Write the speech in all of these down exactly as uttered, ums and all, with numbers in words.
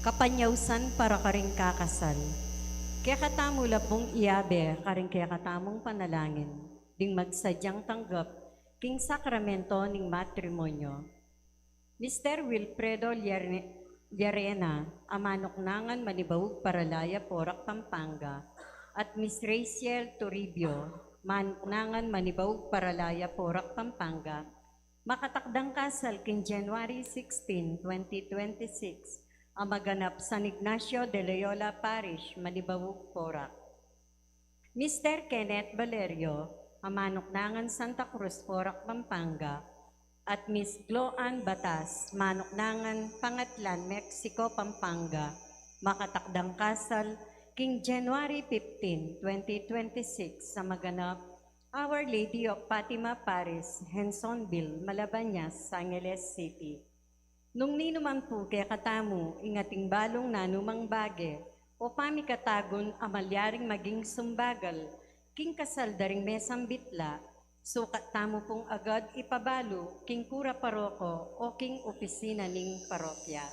Kapanyausan para karing kakasal. Kekatamu la pung iabe karing kekatamung panalangin ding magsadyang tanggap king sakramento ning matrimonyo. Mister Wilfredo Llarena, a manuknangan Manibaug, Paralaya, Porac, Pampanga, at Miss Rachel Toribio, manuknangan Manibaug, Paralaya, Porac, Pampanga, makatakdang kasal king January sixteen, twenty twenty-six, a maganap San Ignacio de Loyola Parish, Manibaug, Porac. Mister Kenneth Valerio, a manuknangan Santa Cruz, Porac, Pampanga, at Miss Glo Ann Batas, manuknangan Pangatlan, Mexico, Pampanga, makatakdang kasal king January fifteen, twenty twenty-six, sa maganap Our Lady of Fatima Parish, Hensonville, Malabañas, Angeles City. Nung ninuman pu kekatamu ing ating balung nanumang bage o pamikatagun a malyaring maging sumbagal king kasal da ring mesang bitla, sukat tamu pung agad ipabalu king kura paroko o king opisina ning parokya.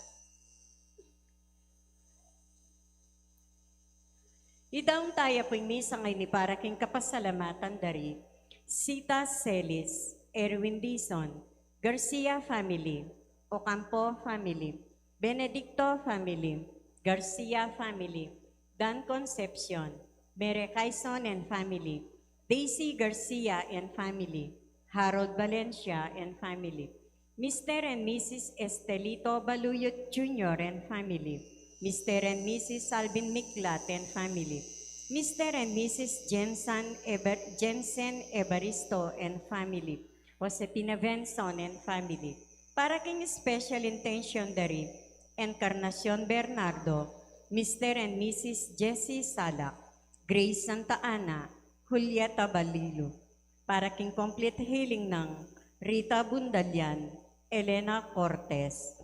Idaun taya pu ing misa ngeni para king kapasalamatan da ri Sita Celis, Erwin Dizon, Garcia family, Ocampo family, Benedicto family, Garcia family, Dan Concepcion, Mere Quaison and family, Daisy Garcia and family, Harold Valencia and family, Mister and Missus Estelito Baluyot Junior and family, Mister and Missus Alvin Miklat and family, Mister and Missus Jensen Ever-, Jensen Evaristo and family, Josefina Benson and family. Para king special intention da ri Encarnacion Bernardo, Mister and Missus Jessie Salak, Grace Santa Ana, Julieta Balilu. Para king complete healing nang Rita Bundalian, Elena Cortez.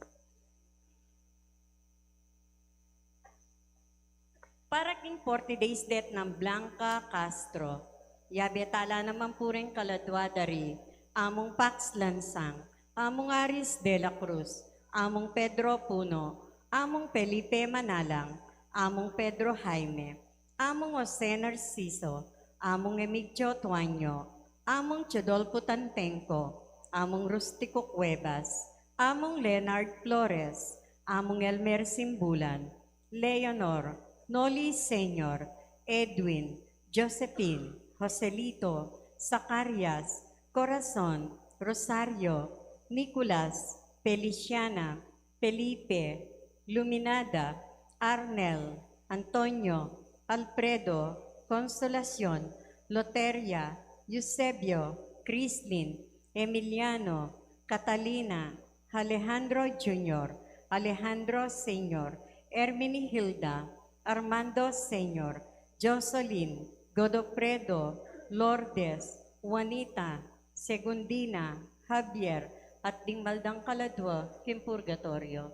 Para king forty days death nang Blanca Castro, yabe tala naman pu ring kaladua da ri Among Pax Lansang, Among Aris de la Cruz, Among Pedro Puno, Among Felipe Manalang, Among Pedro Jaime, Among Jose Narciso, Among Emigdio Tuanyo, Among Teodolfo Tantengco, Among Rustico Cuevas, Among Leonard Flores, Among Elmer Simbulan, Leonor, Noli Senior, Edwin, Josephine, Joselito, Zacarias, Corazon, Rosario, Nicolas, Feliciana, Felipe, Luminada, Arnel, Antonio, Alfredo, Consolacion, Loteria, Eusebio, Crislin, Emiliano, Catalina, Alejandro Junior, Alejandro Senior, Herminihilda, Armando Senior, Jocelyn, Godofredo, Lourdes, Juanita, Segundina, Javier, at ding mal dang kaladua king purgatorio.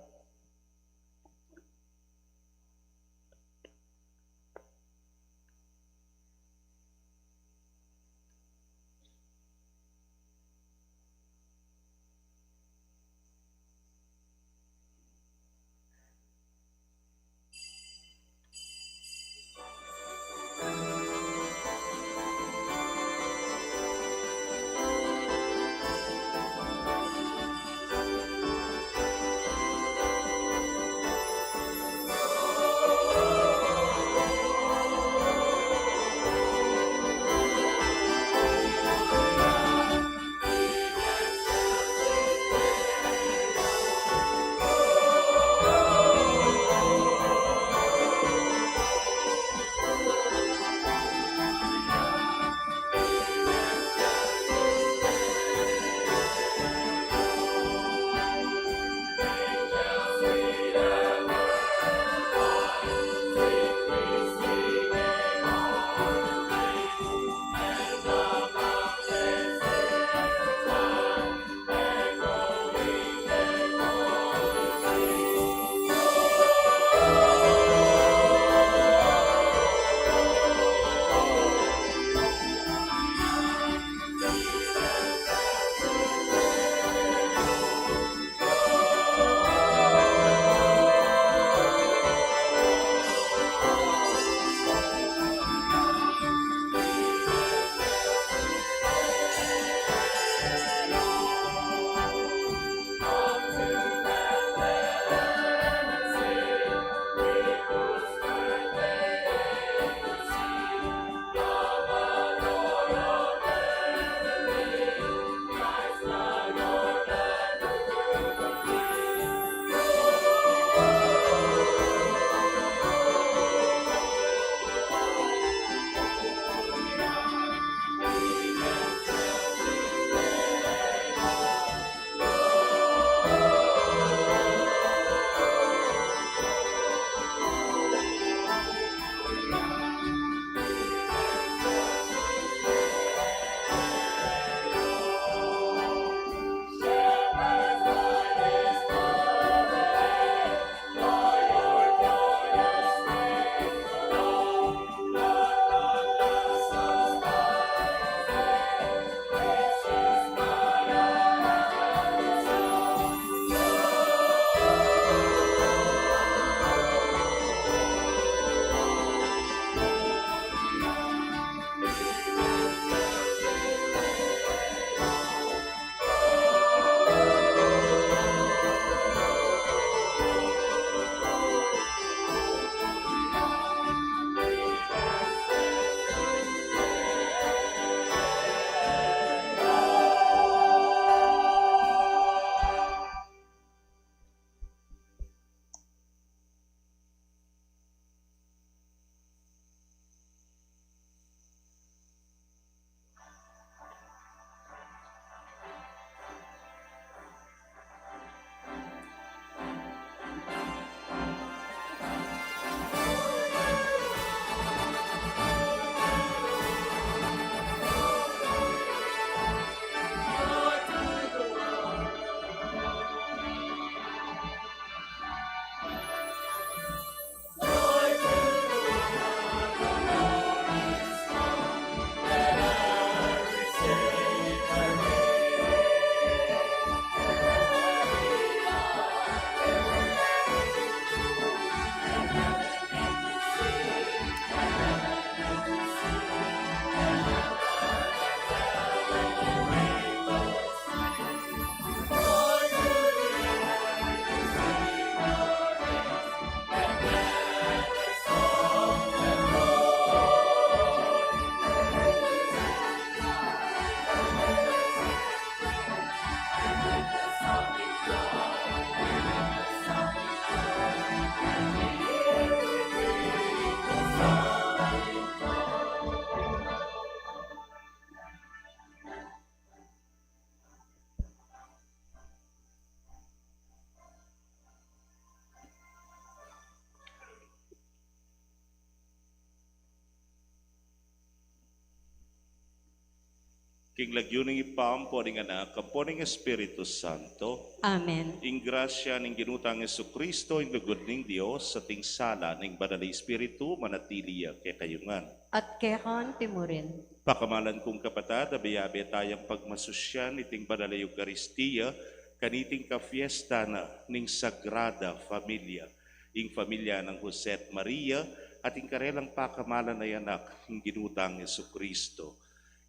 King lagyu ning Ibpa, ampo ning Anak, ampo ning Espiritu Santo. Amen. Ing grasya ning Ginu tang Jesucristo, ing lugud ning Dios, at ing sala ning Banal a Espiritu, manatili ya kekayu ngan. At keka naman murin. Pakamalan kung kapatad, abe-abe tayang pagmasusyan iting Banal a Eukaristia, kaniting kafiesta na ning Sagrada Familia, ing familia nang Jose at Maria, at ing karelang pakamalan a anak, ing Ginu tang Jesucristo.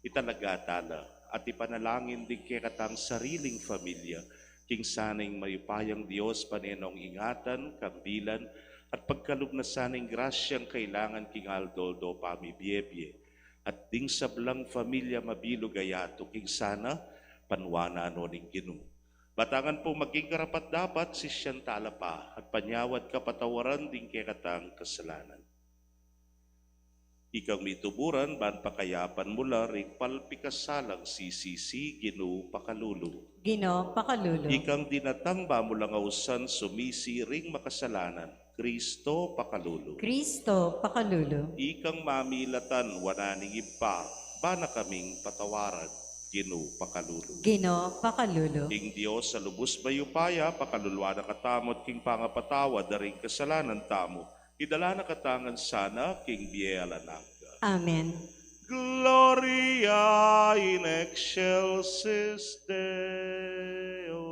Italaga ta la at ipanalangin ding kekatang sariling familia, king sana ing mayupayang Dios pane nong ingatan, kambilan, at pagkalub na sana ing grasyang kailangan king aldo-aldo pamibiebie, at ding sablang familia mabilug a yatu king sana panuanan no ning Ginu. Ba ta ngan pung maging karapat-dapat, sisian ta la pa, at panyawad kapatawaran ding kekatang kasalanan. Ikang mituburan, ban pakayapan mu la ring palpikasalang sisisi, Ginu pakalulu. Ginu pakalulu. Ikang dinatang ba mu lang ausan sumisi ring makasalanan, Kristo pakalulu. Kristo pakalulu. Ikang mamilatan wanan ning Ibpa, ba na kaming patawaran, Ginu pakalulu. Ginu pakalulu. Ing Dios a lubus mayupaya, pakaluluan na katamu at king pangapatawad da ring kasalanan tamu, idala na katamu ngan sana king bie alang angga. Amen. Gloria in excelsis Deo.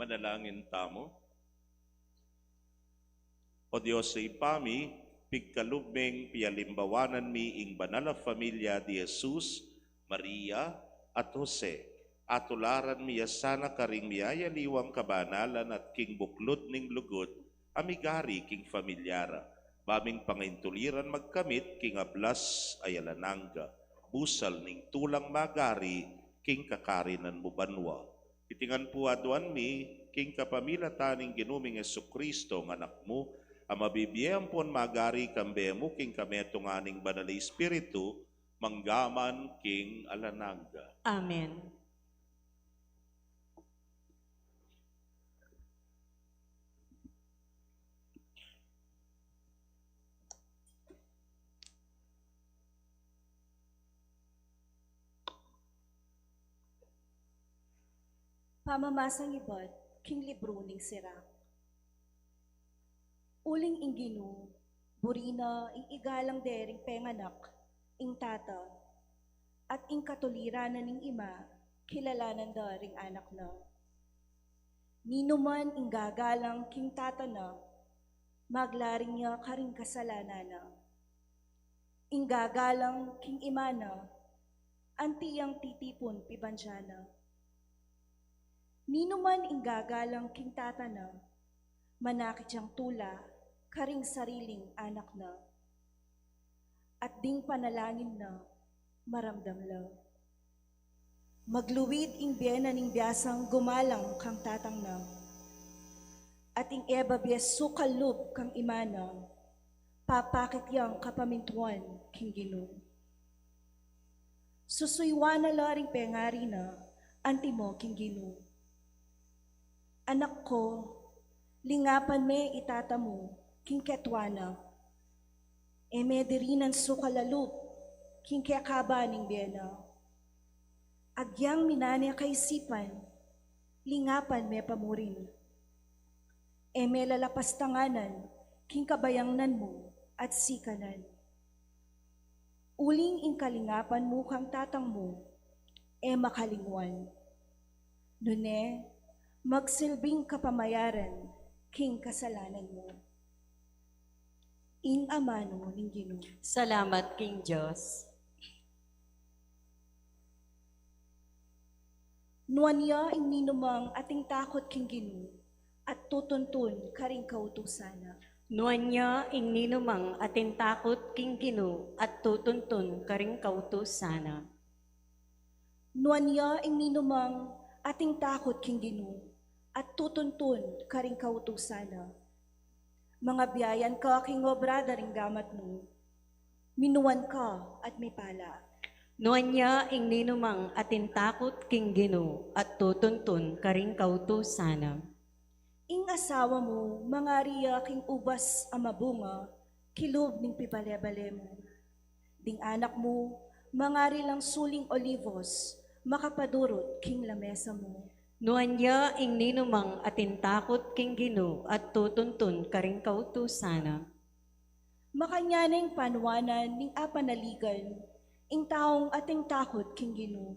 Manalangin tamu. O Dios a Ibpa mi, pigkalub ming pialimbawanan mi ing banal a familia di Jesus, Maria, at Jose, atularan mi ya sana karing miyayaliwang kabanalan at king buklud ning lugud a migari king familia ra, ba ming pangaintuliran magkamit king ablas a alang angga, busal ning tulang magari king kakarinan mu banua. Iti ngan pu aduan mi, king kapamilatan ning Ginu ming Jesucristo, a Anak mu, a mabibie ampon magari kambe mu king kametungan ning Banal a Espiritu, mangga man king alang angga. Amen. Pamamasang ibat king libru ning Sirak. Uling ing Ginu, Buri na ing igalang de ring penganak, ing tata, at ing katuliran na ning ima, kilalanan da ring anak na. Ninuman ing gagalang king tata na, maglaring ya karing kasalanan na. Ing gagalang king ima na, anti yang titipun pibandian na. Ninuman ing gagalang king tata na, manakit yang tula karing sariling anak na. At ding panalangin na, maramdam la. Magluid ing bie na ning biasang gumalang kang tatang na. At ing e babie sukal lub kang ima na, papakit yang kapamintuan king Ginu. Susuyuan na la ring pengari na, antimo king Ginu. Anak ko, lingapan me i tata mu king ketua na. E me dirinan sukal a lub king kekaba ning bie na. Agyang minane kaisipan, lingapan me pa murin. E me lalapastanganan king kabayangnan mu at sikanan. Uling ing kalingapan mu kang tatang mu, e makalingwan. Nune, magsilbing kapamayaran king kasalanan mu. Ing amanu ning Ginu. Salamat king Dios. Nuan ya ing ninumang ating takut king Ginu, at tutuntun karing kautusan na. Nuan ya ing ninumang ating takut king Ginu, at tutuntun karing kautusan na. Nuan ya ing ninumang ating takut king Ginu, at tutuntun karing kautusan na. Mangabiayan ka king obra da ring gamat mu. Minuan ka at mipala. Nuan ya ing ninumang ating takut king Ginu, at tutuntun karing kautusan na. Ing asawa mu, mangari ya king ubas a mabunga kilub ning pibale-bale mu. Ding anak mu, mangari lang suling olibos makapadurut king lamesa mu. Nuan ya ing ninumang ating takut king Ginu, at tutuntun karing kautusan na. Makanyan ing panuanan ning apanaligan ing taung ating takut king Ginu.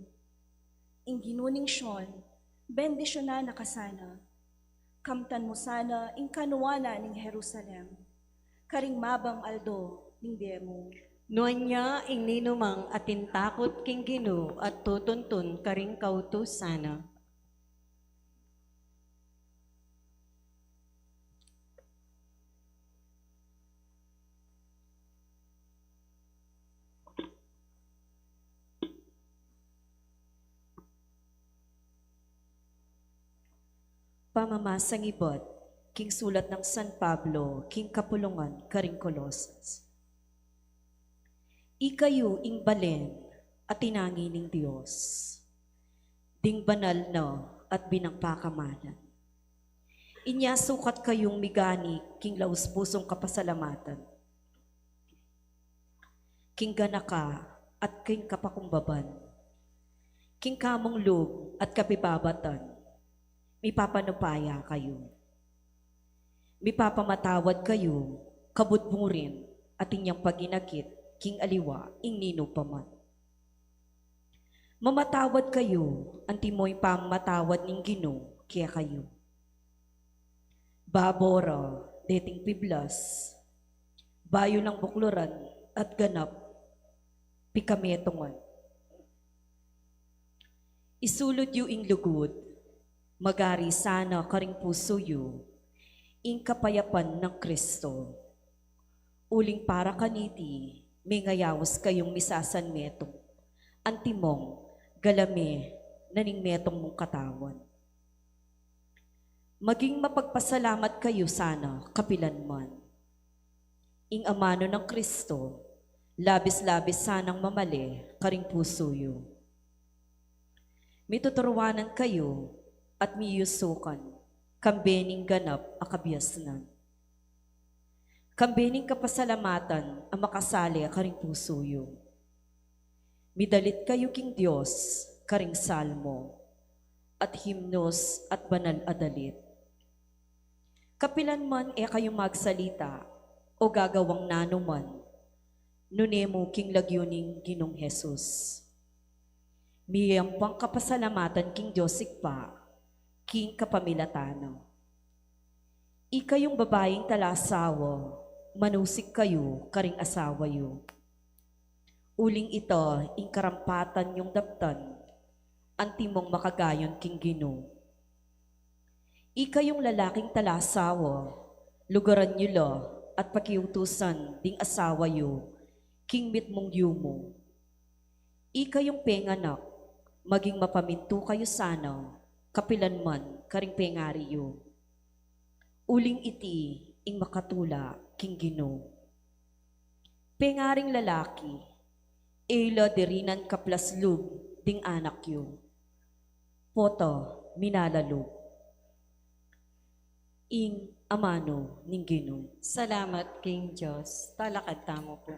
Ing Ginu ning Sion, bendisyunan na ka sana. Kamtan mu sana ing kanuanan ning Jerusalem karing mabang aldo ning bie mu. Nuan ya ing ninumang ating takut king Ginu, at tutuntun karing kautusan na. Pamamasang ibat king sulat nang San Pablo king kapulungan karing Colosas. Ikayu ing balen a tinangi ning Dios, ding banal na at binang pakamalan. Inya sukat kayung migani king laus pusung kapasalamatan, king ganaka at king kapakumbaban, king kamung lub at kapibabatan, mipapanupaya kayu. Mipapamatawad kayu, kabud mu rin atin yang paginakit king aliwa ing ninu pa man. Mamatawad kayu, antimo ing pamamatawad ning Ginu kekayu. Babo ra deting piblas, bayu lang bukluran at ganap pikametungan. Isulud yu ing lugud, magari sana karing pusu yu ing kapayapan nang Kristo. Uling para kaniti, mengayaus kayung misasanmetung, antimong galame na ning metung mung katawan. Maging mapagpasalamat kayu sana kapilan man. Ing amanu nang Kristo, labis-labis sanang mamale karing pusu yu. Mituturuanan kayu at miyusukan, kambe ning ganap a kabiasnan. Kambe ning kapasalamatan a makasale karing pusu yu. Midalit kayu king Dios karing salmo, at himnos at banal a dalit. Kapilan man e kayu magsalita o o gagawang nanu man, nune mu king lagyu ning Ginung Jesus. Miyayam pang kapasalamatan king Dios Ibpa, king kapamilatan na. Ikayung babaing talasawa, manusig kayu karing asawa yu. Uling ita ing karampatan yung daptan, antimong makagayon king Ginu. Ikayung lalaking talasawa, lugaran yu la at pakiutusan ding asawa yu, king mitmung yumu. Ikayung penganak, maging mapamintu kayu sana, kapilan man karing pengari yu. Uling iti ing makatula king Ginu. Pengaring lalaki, e yu la dirinan kaplas lub ding anak yu. Pota, minalalub. Ing amanu ning Ginu. Salamat king Dios. Talakad tamu pu.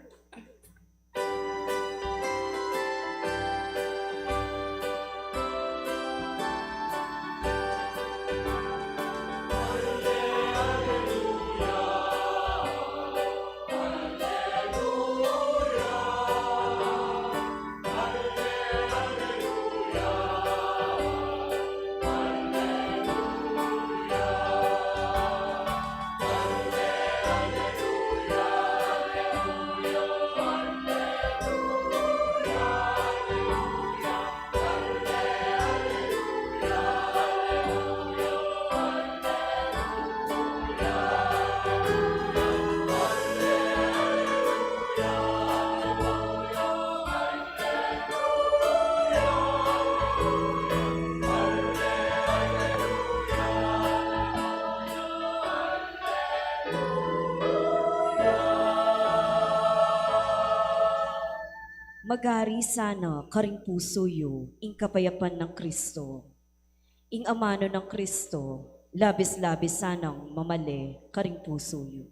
Magari sana karing pusu yu ing kapayapan nang Kristo. Ing amanu nang Kristo, labis-labis sanang mamale karing pusu yu.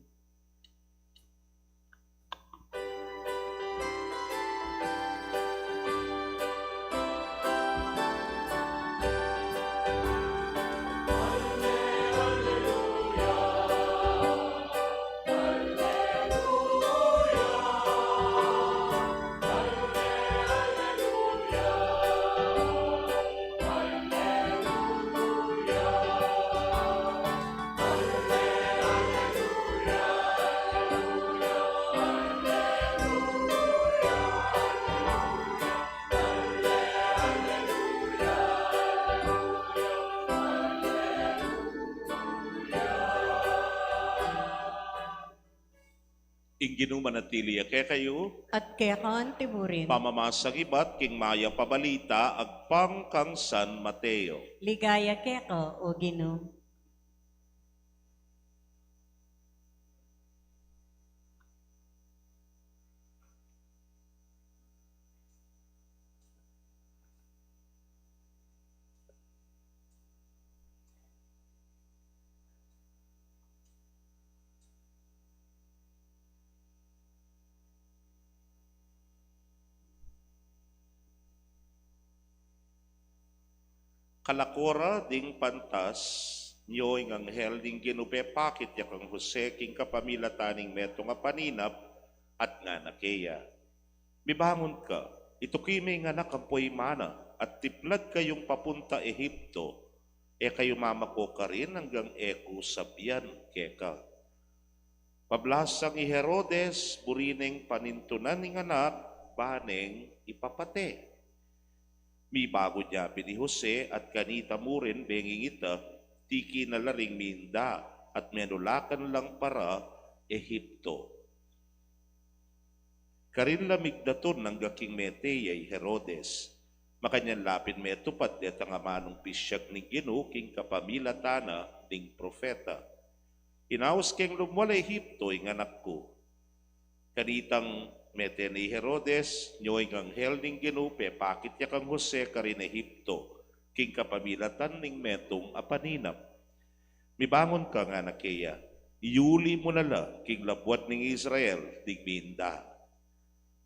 Ing Ginu manatili ya kekayu. At keka antimurin. Pamamasang ibat king mayap a balita agpang kang San Mateo. Ligaya keka, O Ginu. Kalako ra ding pantas, nyo ing anghel ning Ginu pepakit ya kang Jose king kapamilatan ning metung a paninap, at ngana keya, "Mibangun ka, ituki me ing anak ampo ing imana, at tiplad kayung papunta Egipto, e kayu mamako karin anggang e ku sabian keka." Pablasang i Herodes, buri neng panintunan ing anak, ba neng ipapate. Mibangun ya pin i Jose at kanita mu rin, bengi ita, tiki na la ring minda at menulakan lang para Egipto. Karin la migdatun angga king mete ya i Herodes. Makanyan la pin metupad detang amanung pisyag ning Ginu king kapamilatan na ning propeta. Inaus keng lumwal Egipto ing anak ku. Kanitang mete na i Herodes, nyo ing anghel ning Ginu pepakit ya kang Jose karin Egipto, king kapamilatan ning metung a paninap. Mibangun ka, ngana keya, iyuli mu na la king labuad ning Israel ding minda.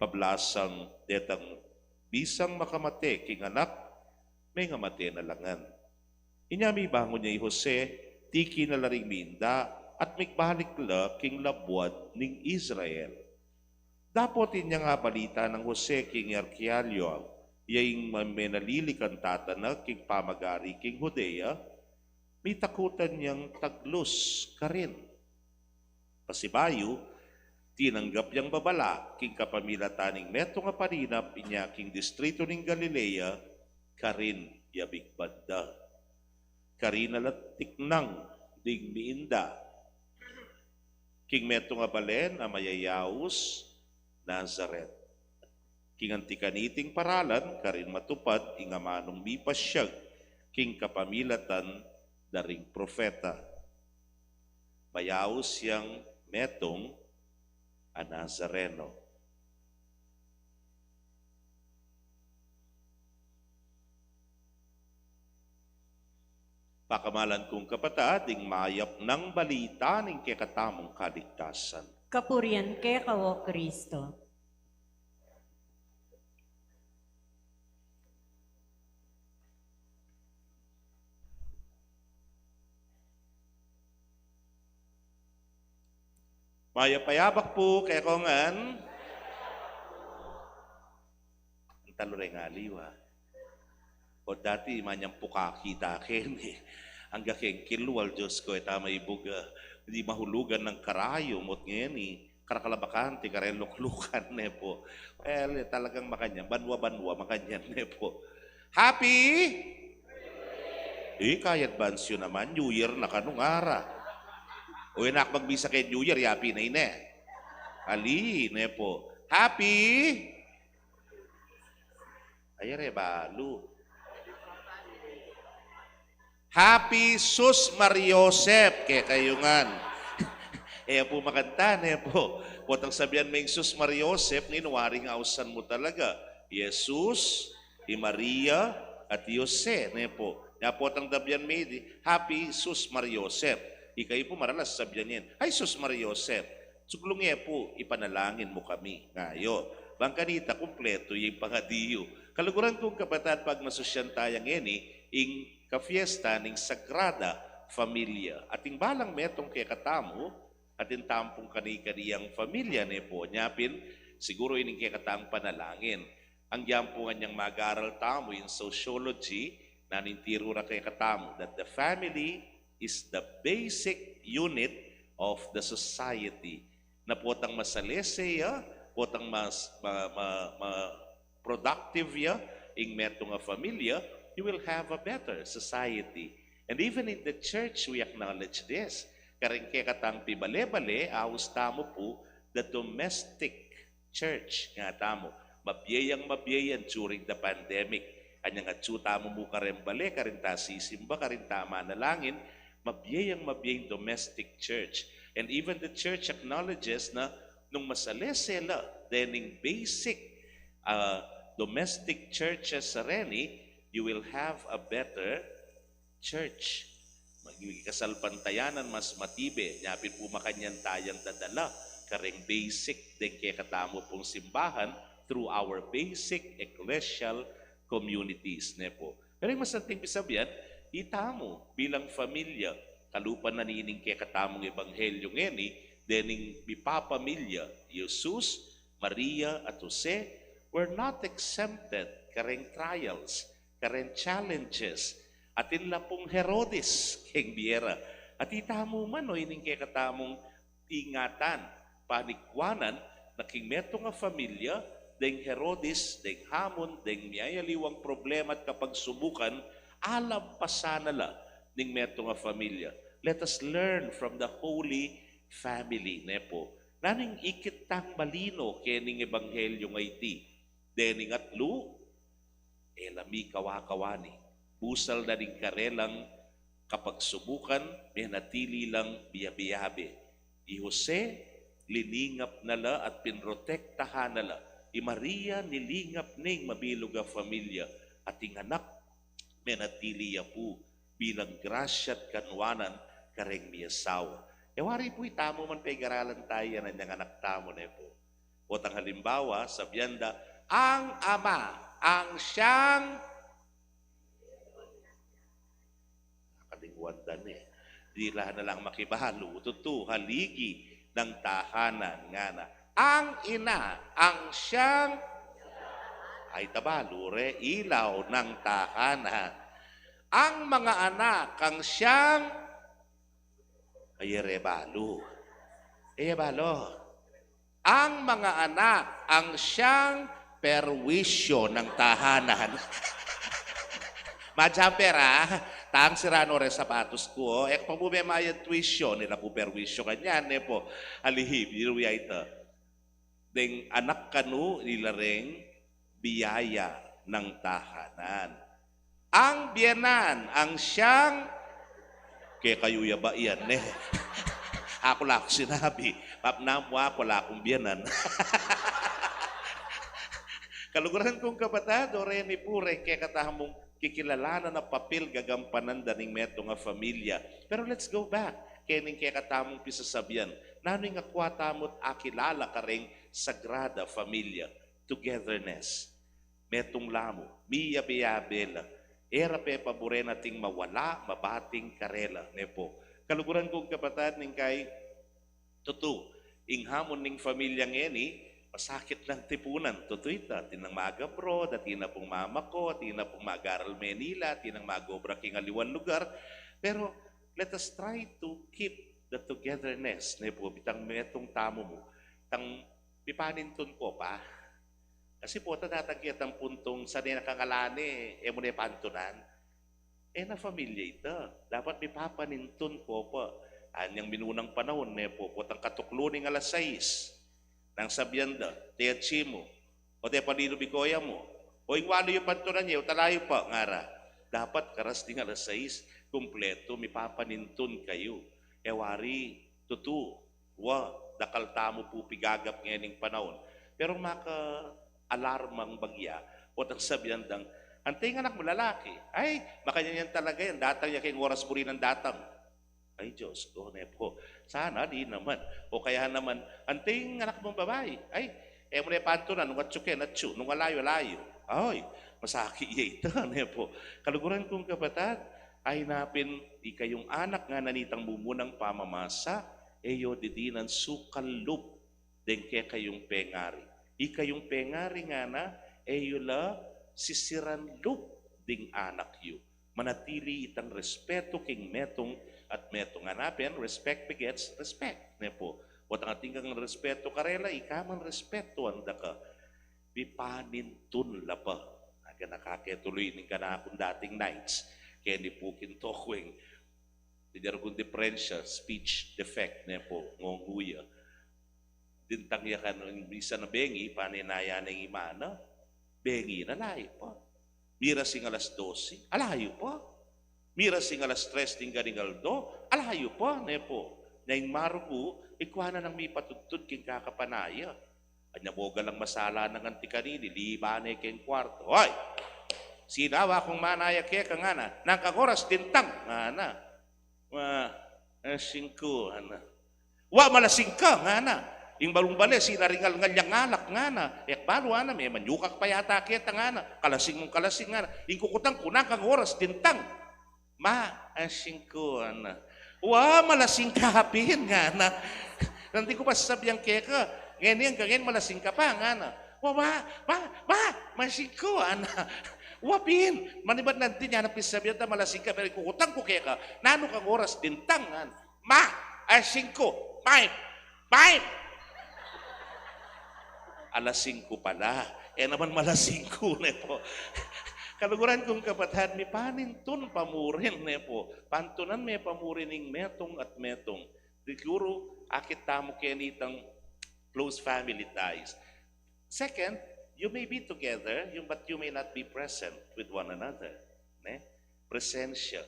Pablasang detang bisang makamate king anak, mengamate na la ngan. Inya mibangun ya i Jose, tiki na la ring minda, at migbalik la king labuad ning Israel. Dapot inyang abalita nang Jose king Arquelao, ya ing ma-, menalilikang tata na king pamag-ari king Judea, mitakutan yang taglus karin. Pasibayu, tinanggap yang babala king kapamilatan ning metung a parinap inya king distritu ning Galilea, karin ya bigban da. Karin na la tiknang ding miinda king metung a balen a mayayaus Nazaret. King anti kaniting paralan, karin matupad ing amanung mipasyag king kapamilatan da ring propeta. Mayaus yang metung a Nazareno. Pakamalan kung kapatad, ing mayap nang balita ning kekatamung kaligtasan. Kapurian keka, o Kristo. Mayap a yabak pu kekongan. Ang talo reng aliwa. O dati, manyang pukaki ta keni. Angga keng kilwal, Diyos ko, e ta maibuga. Di mahulugan nang karayu, mot ngeni. Karakalabakan, ti kareluklukan, ne po. Well, e, talagang makanyan. Banwa-banwa, makanyan, ne po. Happy? E, kaya advance yu naman, New Year na kanu ngara. O, e na ku magbisa keng New Year, Happy na ini. Ali, ne po. Happy? Ay, are balu. Happy Sus Mariosep, kekayu ngan. E pu makanta, ne po. Potang sabian meng Sus Mariosep, ngeni waring ausan mu talaga. Jesus, i Maria, at i Jose, ne po. Nya potang sabian me di, Happy Sus Mariosep. Ikayu pu maralas sabian yen, Ay, Sus Mariosep, suglung ye pu, ipanalangin mu kami. Ngayo, bang kanita kumpletu ya ing pangadi yu. Kaluguran kung kapatad, pagmasusyan taya ngeni ing kafiesta ning Sagrada Familia. At ing balang metung kekatamu, atin tamu pung kani-kaniang familia, ne po, nya pin, siguru ining kekatamung panalangin. Agyang pu nganyang mag-aral tamu ing sociology, nanu ing tiru ra kekatamu, that the family is the basic unit of the society. Na potang masalese ya, potang mas, ma, ma, ma, productive ya ing metung a familia, you will have a better society. And even in the church, we acknowledge this. Kareng kekatang pibale-bale, aus tamu pu the domestic church, nga tamu. Mabie yang mabie yan during the pandemic. Anyang atsu tamu mu kareng bale, karin ta sisimba, karin ta manalangin, mabie yang mabie ing domestic church. And even the church acknowledges na nung masalese la dening basic, ah, domestic churches reni, you will have a better church. Maging kasalpantayanan mas matibe, nya pin pu makanyan tayang dadala kareng basic deng kekatamu pung simbahan through our basic ecclesial communities, ne po. Pero ing masanting pisabian, itamu bilang familia, kalupa na nining kekatamung ebanghelyo ngeni, dening mipapamilya, Jesus, Maria, at Jose, were not exempted kareng trials, kareng challenges, atin la pung Herodes keng bie ra. At itamu man, o, ining kekatamung ingatan, panikuanan, na king metung a familia, deng Herodes, deng hamon, deng miyayaliwang problema at kapagsubukan, alampasan na la ning metung a familia. Let us learn from the Holy Family, ne po. Nanu ing ikit tang malino kening ebanghelyo a iti? Dening atlu, e la mikawa-kawani. Busal na ning karelang kapagsubukan, menatili lang biabe-abe. I Jose, liningap na la at pinrotektahan na la. I Maria, nilingap ning mabilug a familia. At ing anak, menatili ya pu bilang grasya at kanuanan kareng miasawa. E wari pu itamu man, pegaralan taya yan, anyang anak tamu, ne po. Potang halimbawa, sabian da, ang ama, ang siyang, nakalingwan da ne. Dila na lang makibalu, tutu, haligi nang tahanan, ngana. Ang ina, ang siyang, ay, tabalu re, ilaw ng tahanan. Ang mga anak, ang siyang, ay, e re balu. E balu. Ang mga anak, ang siyang perwisyo ng tahanan. Madya pera, tang sira no re sapatos ku, o. E ku pa mu memayad tuition, ila pu perwisyo kanyan, ne pu. Alihi, biru ya ita. Deng anak kanu, ila reng biyaya ng tahanan. Ang biyenan, ang siyang, kekayu ya ba yan, ne? Aku la ku sinabi, pap namu aku, ala kung biyenan. Kaluguran kung kapatad, o reni pu reng kekatamung kikilalanan a papil gagampanan da ning metung a familia. Pero let's go back kening kekatamung pisasabian. Nanu ing akua tamu't akilala kareng Sagrada Familia? Togetherness. Metung la mu, miyabe-yabe la. E ra pepaburen ating mawala, mabating karela, ne pu. Kaluguran kung kapatad, ning kai, tutu, ing hamon ning familia ngeni, masakit lang tipunan. Tutu ita, atin nang mag-abroad, atin na pung mamaku, atin na pung mag-aral Manila, atin nang mag-obra king aliwang lugar. Pero let us try to keep the togetherness, ne pu, bitang metung tamu mu. Tang, mipanintun ko pa. Kasi pota datang ketang puntung sane na kangalan e, e mu ne pantunan. E na familia ita. Dapat mipapanintun ko pa. Anyang minunang panaun, ne pu, potang katuklu ning alas sais. Nang sabian da, "Te atsi mu, o te palilu bikoya mu, o ing walu yu pantunan ye, o talayu pa," ngara. Dapat karas ding alas sais, kumpletu, mipapanintun kayu. E wari, tutu, wa, dakal tamu pu pigagap ngening panaun. Pero maka-alarmang bagya, potang sabian dang, "Ante ing anak mu lalaki?" "Ay, makanyan yan talaga yan, datang ya keng oras buri nang datang." Ay, Diyos ko, ne pu. Sana di naman. O kaya naman, "Ante ing anak mung babai?" "Ay, e mu ne pantunan, nung atsu ke, atsu, nung alayu, alayu." Ay, masakit ya ita, ne pu. Kaluguran kung kapatad, ay napin, ikayung anak ngana nitang mumunang pamamasa, e yu didinan sukal lub deng kekayung pengari. Ikayung pengari ngana, e yu la sisiran lub ding anak yu. Manatili itang respetu king metung at metung. Ngana pin, respect begets respect, ne pu. Potang atin kang respetu karela, ika man respetuan da ka. Mipanintun la pa. Aga na kake tulu ning kanakung dating knights. Keni pu king tokweng, didyar kung diferensya, speech defect, ne pu, ngunguya. Dintang ya kanu, misan a bengi, pane na ya ning imana, bengi na, alayu pa. Miras ing alas dose, alayu pa. Miras ing alas tres ning ganing aldo, alayu pa, ne pu. Nya ing marugu, ikua na nang mipatudtud king kakapanaya. Anya boga lang masala nang anti kanini, liba ne keng kuarto. "Hoy! Sinawa kung manaya keka," ngana. "Nang kang oras dintang," ngana. "Ma, e singku," ngana. "Wa, malasing ka," ngana. "Ing balung bale, sinaringal-ngal yang alak," ngana. "E ku balu," ngana, "memanyukak pa yata keta," ngana. "Kalasing mung kalasing," ngana. "Ing kukutang ku nang kang oras dintang." "Ma, e singku," ngana. "Wa, malasing ka pin," ngana. "Nanu ing ku pa sasabian keka, ngeni anggang ngeni malasing ka pa," ngana. "Wa, wa, wa, wa, malasing ku," ngana. "Wa pin, manibat nandin ya na pisasabian ta malasing ka, pero ing kukutang ku keka, nanu kang oras dintang?" ngana. "Ma, e singku, five, five." Alas singku pala. E naman malasing ku, ne pu. Kaluguran kung kapatad, mipanintun pa mu rin, ne pu. Pantunan me pa mu rin ing metung at metung. Siguru, akit tamu kenitang close family ties. Second, you may be together, you, but you may not be present with one another. Ne? Presensya.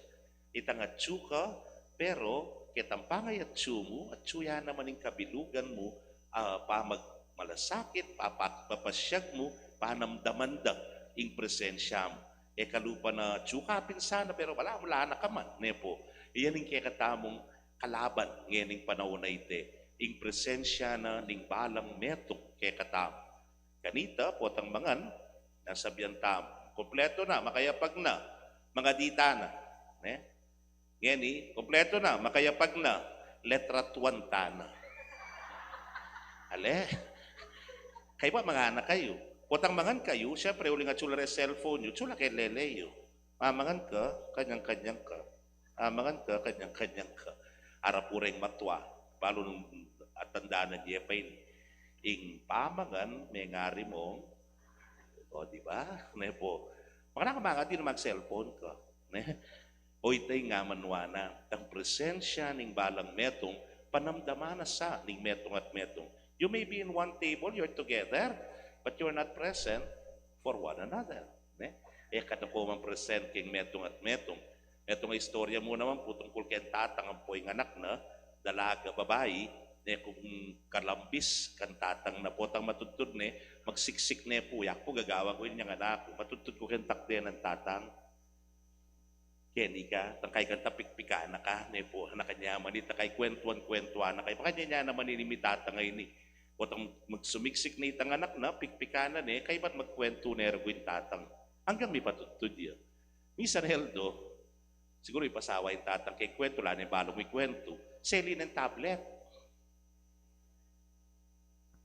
Itang atsu ka, pero ketang pangatsu mu, atsu ya naman ing kabilugan mu, a, pamagmalasakit, papa-, papasyag mu, panamdaman da ing presensya mu. E kalupa na atsu ka pin sana, pero ala mu la na ka man, ne pu. Iyan ing kekatamung kalaban ngening panaun a iti, ing presensya na ning balang metung kekatamu. Kanita, potang mangan, nasabian tamu, kumpletu na, makayapag na, mangadita na. Ne? Ngeni, kompleto na, makayapag na, letra tuan ta na. Ale? Kaybat mangan na kayu. Potang mangan kayu, siyempre, uling atsu la reng cellphone yu, atsu la keng lele yu. Mamangan ka, kanyang-kanyang ka. Mamangan ka, kanyang-kanyang ka. Arapu reng matua, balu nung atandanan ye pa ini. Ing pamangan, mengari mong, o, di ba? Ne pu. Makanaka mangan, di na mag-cellphone ka. Ne? O, ita ing ngan mu na, ing presensya ning balang metung, panamdaman na sa ning metung at metung. You may be in one table, you're together, but you're not present for one another. Ne? E ka na ku mang present keng metung at metung. Metung a istorya mu naman pu tungkul keng tatang ampo ing anak na, dalaga, babai, ne, kung kalambis kang tatang na, potang matudtud ne, magsiksik ne pu, ya ku gagawan ku inyang anak ku, matudtud ku keng takde nang tatang. Keni ka, tangkay kang tapikpikan na ka, ne pu, anak, kanyaman ini, tangkay kwentuan-kwentuan na kay, pakanya nya naman ini mi tatang a ini. Potang magsumiksik ne itang anak na, pikpikan na ne, kaybat magkwentu ne rugu ing tatang. Anggang mipatudtud ya. Misan, Eldo, siguru ipasawa ing tatang keng kwentu, ala ne balung mikwentu. Seli neng tablet.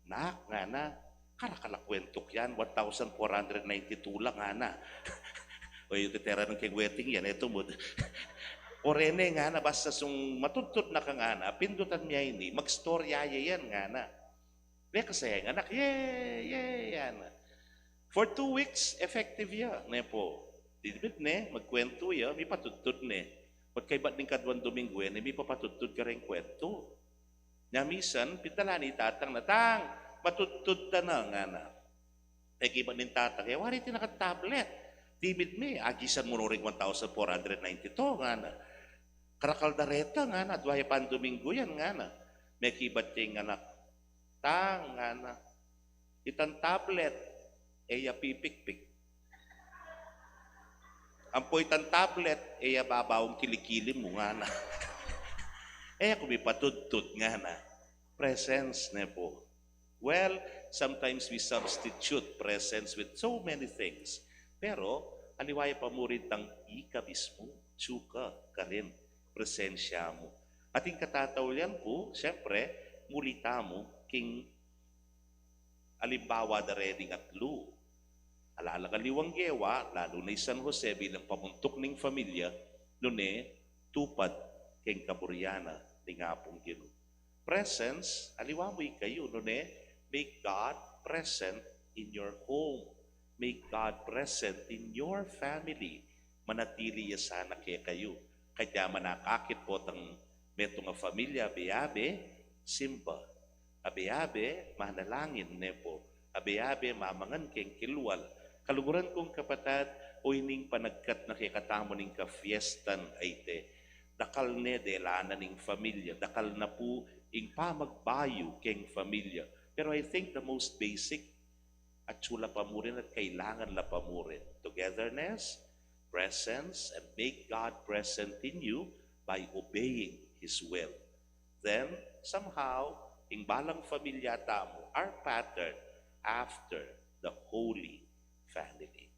Nak, ngana, karakal a kwentuk yan, one thousand four hundred ninety-two lang, ngana. O, yu teteran keng waiting yan, e tumud. O rene, ngana, basta sung matudtud na ka, ngana, pindutan mi ya ini, magstorya ya yan, ngana. Rekasa ya ing anak, ye, ye, ngana. For two weeks, effective ya, ne pu. Dimit ne, magkwentu ya, mipatudtud ne. But kaybat ning kaduang Dominggu, e ne mipapatudtud kareng kwentu. Nya misan, pindalan ne i tatang na, "Tang, matudtud ta na," ngana. Mekibat ning tatang, "E, wari, atin na kang tablet. Dimit me, agisan mu no ring one thousand four hundred ninety-two," ngana. "Karakal da reta," ngana, "adwa ya pang Dominggu yan," ngana. Mekibat ya ing anak, "Tang," ngana, "itang tablet, e ya pipikpik. Ampo itang tablet, e ya babaung kilikili mu," ngana. "E ya ku mipatudtud," ngana. Presence, ne pu. Well, sometimes we substitute presence with so many things. Pero, aliwa ya pa mu rin itang ika mismu, atsu ka karin, presensya mu. At ing katataulian pu, siyempre, muli tamu king alimbawa da rening atlu. Ala lang aliwang gewa, lalu na i San Jose bilang pamuntuk ning familia, nune tupad keng kaburian na ning Apung Ginu. Presence, aliwa mu ikayu, nune, make God present in your home. Make God present in your family. Manatili ya sana kekayu. Kaya manakakit potang metung a familia, abe-abe, simba. Abe-abe, manalangin, ne pu. Abe-abe, mamangan keng kilwal. Kaluguran kung kapatad, o ining panagkat na kekatamu ning kafiestan a iti, dakal ne dela na ning familia, dakal na pu ing pamagbayu keng familia. Pero I think the most basic, atsu la pa mu rin at kailangan la pa mu rin. Togetherness, presence, and make God present in you by obeying His will. Then, somehow, ing balang familia tamu are patterned after the Holy Family.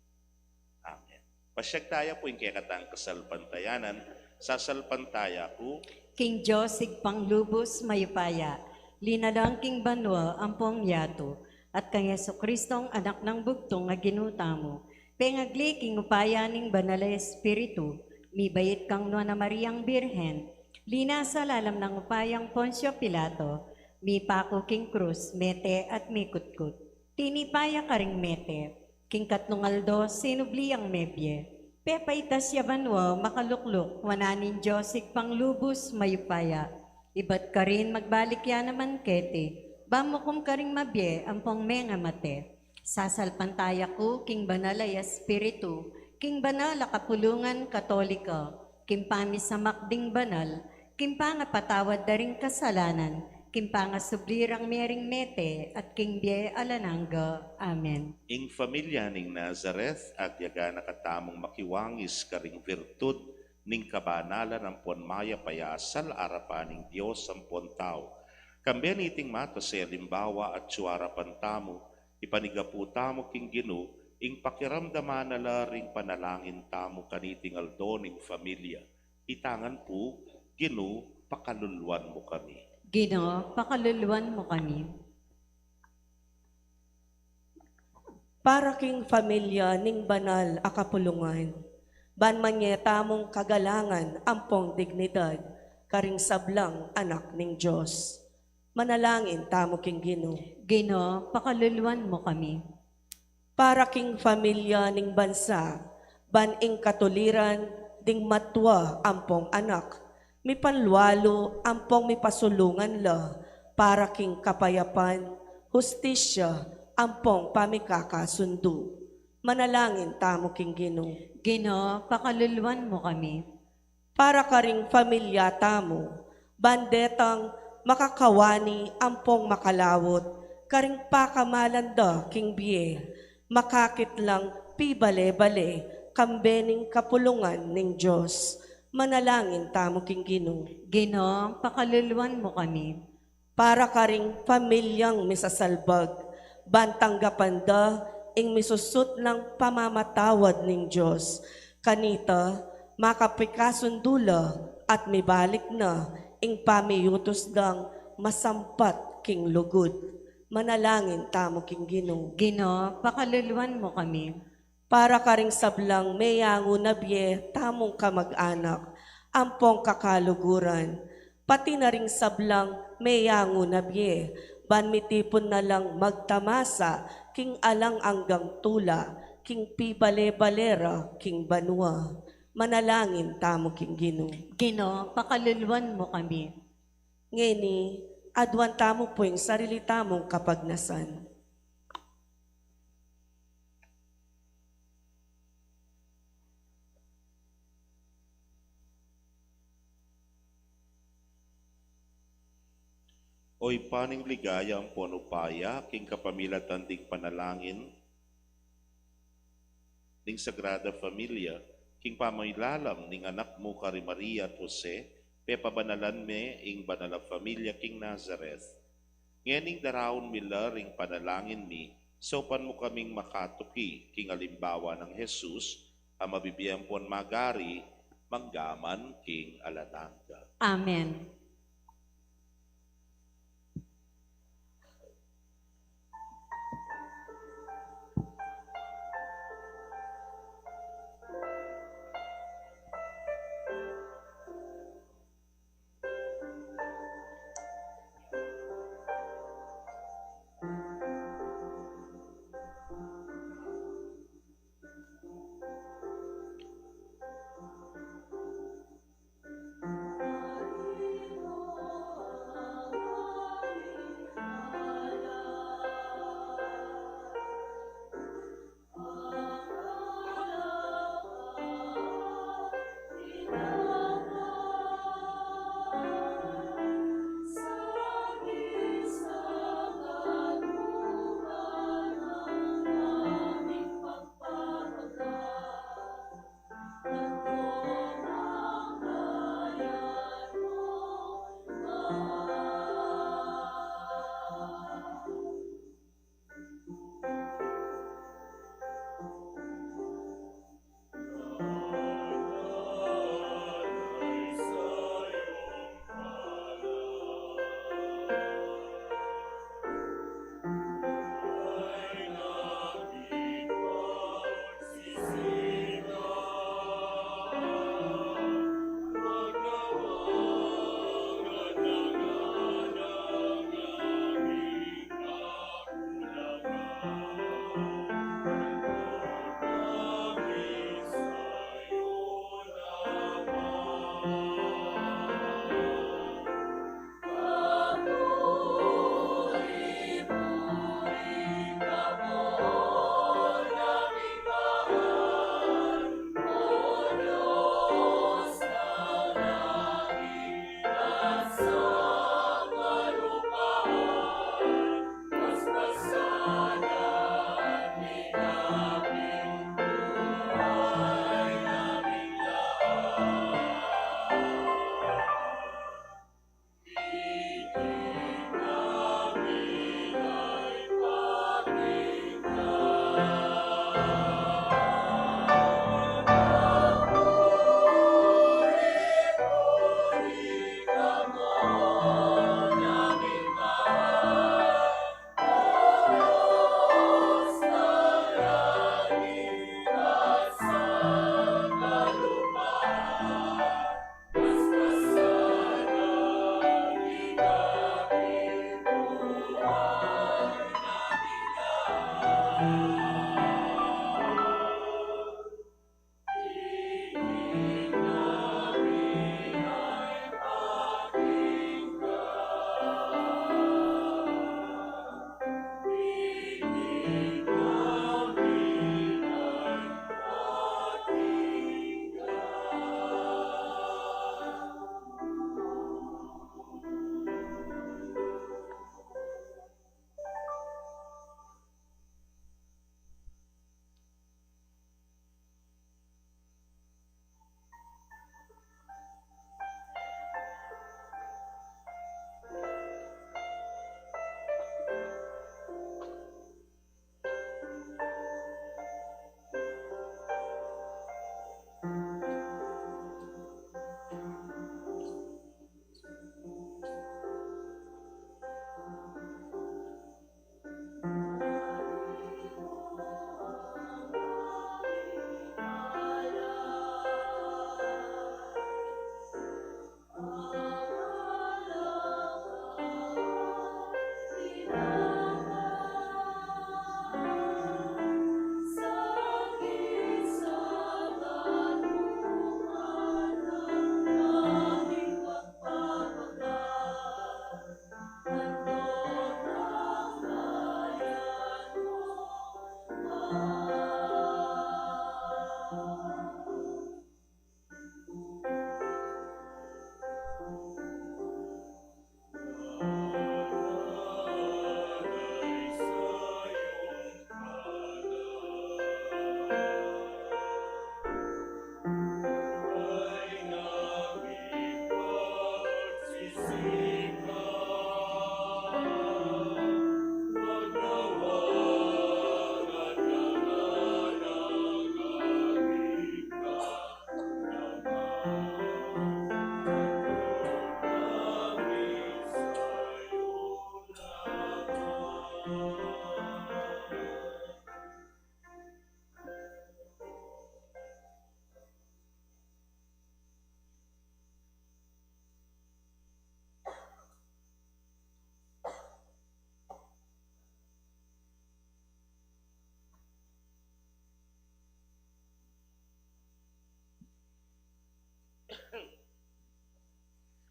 Amen. Pasiag taya pu ing kekatang kasalpantayanan, sasalpantaya ku king Dios Ibpang lubus mayupaya, linalang king banua ampong yatu, at kang Jesucristong Anak nang bugtung a Ginu tamu, pengagli king upaya ning Banal a Espiritu, mibait kang Nuan a Mariang Birhen, linasa lalam nang upayang Poncio Pilato, mipaku king krus, mete at mikutkut. Tinipa ya karing mete, king katlung aldo sinubli yang mebie. Pepaitas ya banua, makalukluk wanan ning Dios Ibpang lubus mayupaya. Ibat karin magbalik ya naman keti, ban mukum karing mabie ampong mengamate. Sasalpantaya ku king Banal a Espiritu, king banal a kapulungan Katolika, king pamisamak ding banal, king pangapatawad da ring kasalanan, king pangasubli rang mie ring mete, at king bie alang angga. Amen. Ing familia ning Nazareth, agyaga na katamung makiwangis karing virtud ning kabanalan ampon mayap a asal arapan ning Dios ampon tau. Kambe niting matas a alimbawa atsu arapan tamu, ipanigapu tamu king Ginu, ing pakiramdaman na la ring panalangin tamu kaniting aldo ning familia. Itangan pu, Ginu, pakaluluan mu kami. Ginu, pakaluluan mu kami. Para king familia ning banal a kapulungan, ban manye tamung kagalangan ampong dignidad karing sablang anak ning Dios. Manalangin tamu king Ginu. Ginu, pakaluluan mu kami. Para king familia ning bansa, ban ing katuliran ding matua ampong anak, mipanlualu ampong mipasulungan la para king kapayapan, hustisya, ampong pamikakasundu. Manalangin tamu king Ginu. Ginu, pakaluluan mu kami. Para karing familia tamu, ban detang makakawani ampong makalawut karing pakamalan da king bie, makakit lang pibale-bale kambe ning kapulungan ning Dios. Manalangin tamu king Ginu. Ginu, pakaluluan mu kami. Para karing familiang misasalbag, ban tanggapan da ing misusut nang pamamatawad ning Dios. Kanita, makapikasundu la at mibalik na ing pamiyutus dang masampat king lugud. Manalangin tamu king Ginu. Ginu, pakaluluan mu kami. Para karing sablang meyangu na bie tamung kamag-anak ampong kakaluguran, pati na ring sablang meyangu na bie, ban mitipun na lang magtamasa king alang anggang tula king pibale-bale ra king banua. Manalangin tamu king Ginu. Ginu, pakaluluan mu kami. Ngeni, aduan tamu pu ing sarili tamung kapagnasan. O Ibpa ning ligaya ampon upaya, king kapamilatan ding panalangin ning Sagrada Familia, king pamailalam ning anak mu kari Maria at Jose, pepabanalan me ing banal a familia king Nazareth. Ngening daraun mi la ring panalangin mi, saupan mu kaming makatuki king alimbawa nang Jesus, a mabibie ampon magari, manggaman king alang angga. Amen.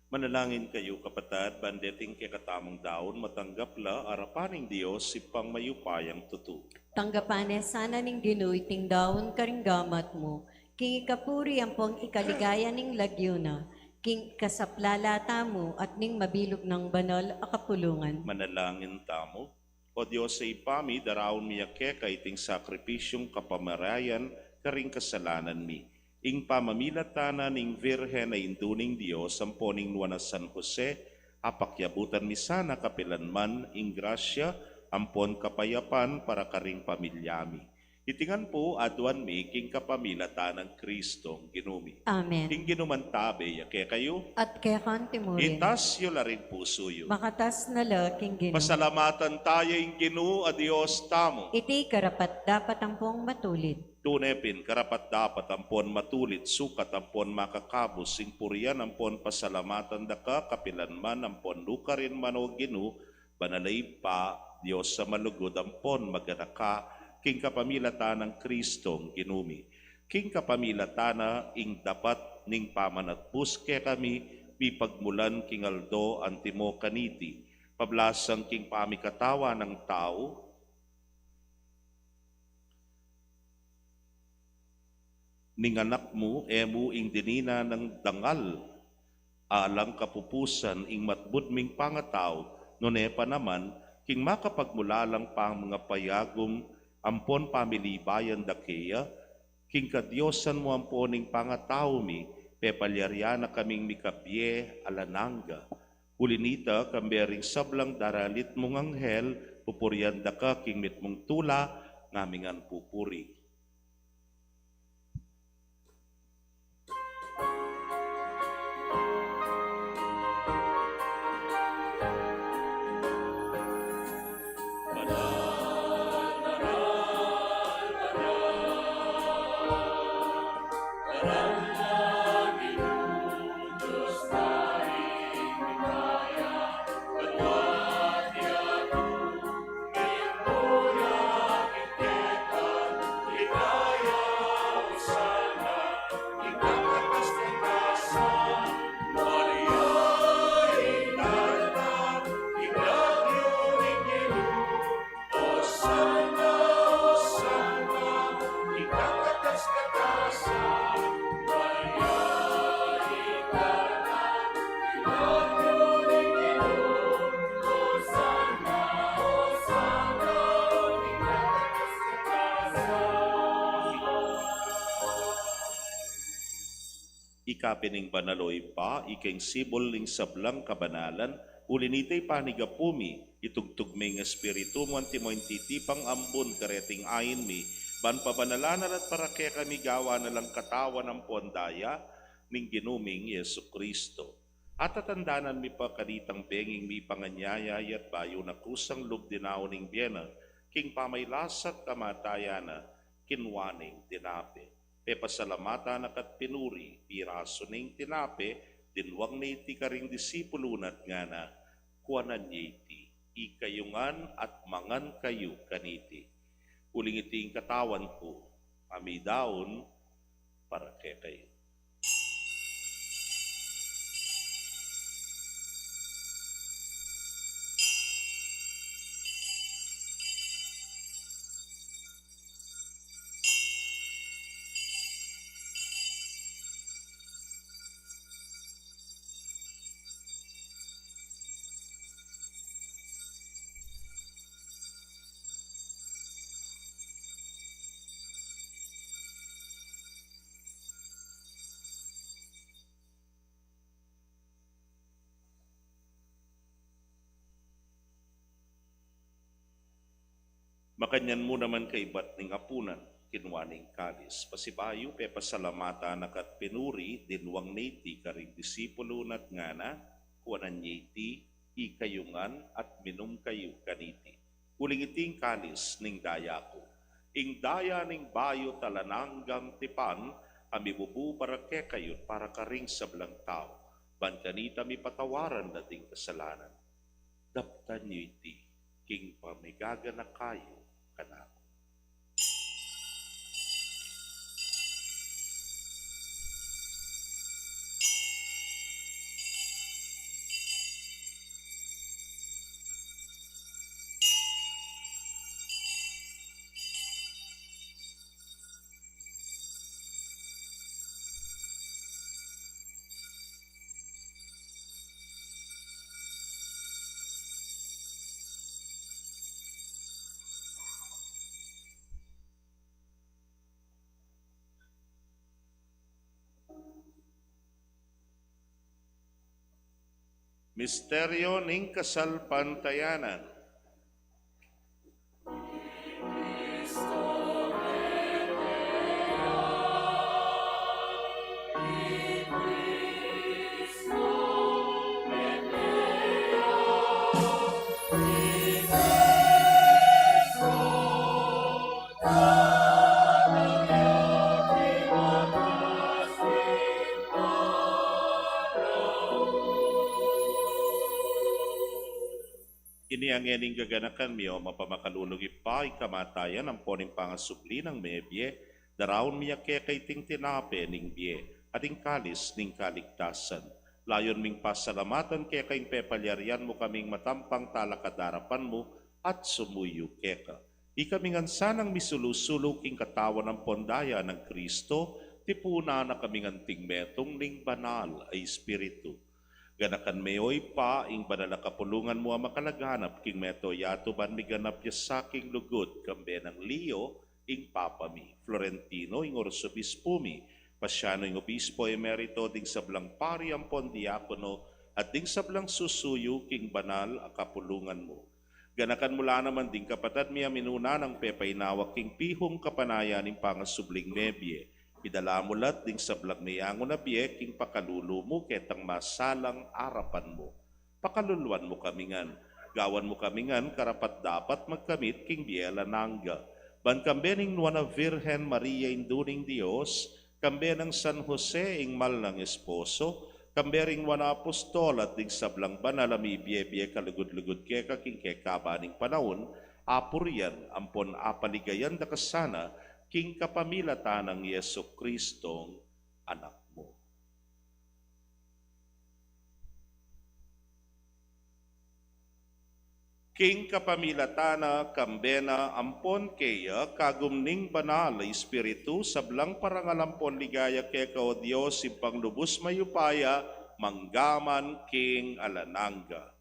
Manalangin kayu, kapatad, ban deting kekatamung daun matanggap la arapan ning Dios, Ibpang mayupayang tutu. Tanggapan ne sana ning Ginu iting daun karing gamat mu, king ikapuri ampong ikaligaya ning lagyu na, king ikasaplala tamu at ning mabilug nang banal a kapulungan. Manalangin tamu. O Dios a Ibpa mi, daraun mi ya keka iting sakripisyung kapamarayan karing kasalanan mi. Ing pamamilatan na ning Virgen a Indu ning Dios ampon ning Nuan a San Jose, apakyabutan mi sana kapilan man ing grasya ampon kapayapan para karing pamilya mi. Iti ngan pu aduan mi king kapamilatan nang Kristong Ginu mi. Amen. Ing Ginu mantabe ya kekayu. At keka mu rin. Itas yu la ring pusu yu. Makatas na la king Ginu. Pasalamatan taya ing Ginu a Dios tamu. Iti karapat-dapat ampong matulid. Tune pin karapat-dapat ampon matulid, sukat ampon makakabus ing purian ampon pasalamatan da ka kapilan man ampon nukarin man, o Ginu, Banal a Ibpa, Dios a malugud ampon maganaka, king kapamilatan nang Kristong Ginu mi. King kapamilatan na ing dapat ning pamanatbus kekami, mipagmulan king aldo antimo kaniti, pablasang king pamikatawan nang tau, ning Anak mu, e mu ing dininan nang dangal alang kapupusan ing matbud ming pangatau, nune pa naman, king makapagmulalang pamangapayagum ampon pamilibayan da keya, king kadiosan mu ampon ing pangatau mi, pepalyarian na kaming mikabie alang angga. Uli nita, kambe ring sablang daralit mung anghel, pupurian da ka king mitmung tula, ngamingan pupuri. Ika pin ing banal, o Ibpa, ika ing sibul ning sablang kabanalan, uli nita ipanigapu mi, itugtug me ing Espiritu mu antimo ing titipang ambun kareting ain mi, ban pabanalan na la at para kekami gawan na lang katawan ampon daya ning Ginu ming Jesucristo. At tatandanan mi pa kanitang benging mipanganyaya ya't bayu na kusang lub dinaun ing bie na, king pamailas at kamatayan na, kinua ne ing tinape. Pepasalamatan na ka't pinuri, pirasu ne ing tinape, dinwang ne iti karing disipulu na at ngana, kuanan ye iti, ikayu ngan at mangan kayu kaniti. Uling iti ing katawan ku, a midaun para kekayu. Makanyan mu naman kaibat ning apunan, kinua ne ing kalis, pasibayu pepasalamatan na ka't pinuri, dinwang ne iti karing disipulu na at ngana, kuanan ye iti, ikayu ngan at minum kayu kaniti. Uling iti ing kalis ning daya ku, ing daya ning bayu at alang anggang tipan, a mibubu para kekayu at para karing sablang tau, ban kanita mipatawaran la ding kasalanan. Daptan yu iti king pamigaganaka yu kanaku. Misteryo ning kasalpantayanan. Ini a ngening gaganakan mi, o mapamakalulung Ibpa, ing kamatayan ampon ing pangasubli nang mebie, daraun mi keka iting tinape ning bie, at ing kalis ning kaligtasan. Layun ming pasalamatan keka ing pepalyarian mu kaming matampang talakad arapan mu, at sumuyu keka. Ikami ngan sanang misulu-sulu king katawan ampon daya nang Kristo, tipunan na kaming anting metung ning Banal a Espiritu. Ganakan me, o Ibpa, ing banal a kapulungan mu a makalaganap king mabilug a yatu ban miganap ya sa king lugud, kambe nang Leo, ing Papa mi, Florentino, ing Arsobispu mi, Pasiano, ing Obispo Emerito, ding sablang pari ampon diakono, at ding sablang susuyu king banal a kapulungan mu. Ganakan mu la naman ding kapatad mi a minuna nang pepainawa king pihung kapanayan ning pangasubling mebie. Idala mu la ding sablang meyangu na bie king pakalulu mu ketang masalang arapan mu. Pakaluluan mu kami ngan. Gawan mu kami ngan karapat-dapat magkamit king bie alang angga. Ban kambe ning Nuan a Virgen Maria, Indu ning Dios, kambe nang San Jose, ing mal nang esposo, kambe ring Nuan a Apostol at ding sablang banal a mibie-bie kalugud-lugud keka king kekaban ning panaun, apurian ampon apaligayan da ka sana king kapamilatan nang Jesucristong Anak mu. King kapamilatan na, kambe na, ampon keya, kagum ning Banal a Espiritu, sablang parangal ampon ligaya keka, o Dios, Ibpang lubus mayupaya, mangga man king alang angga.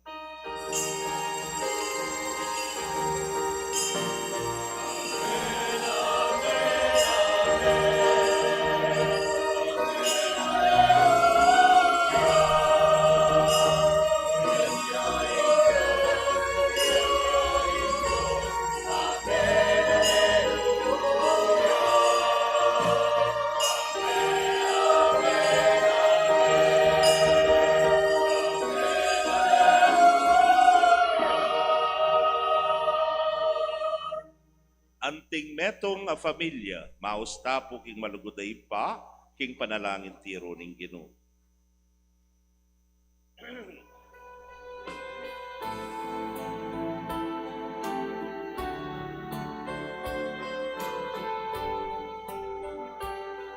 Anting metung a familia, maus ta pu king malugud a Ibpa, king panalangin tiru ning Ginu.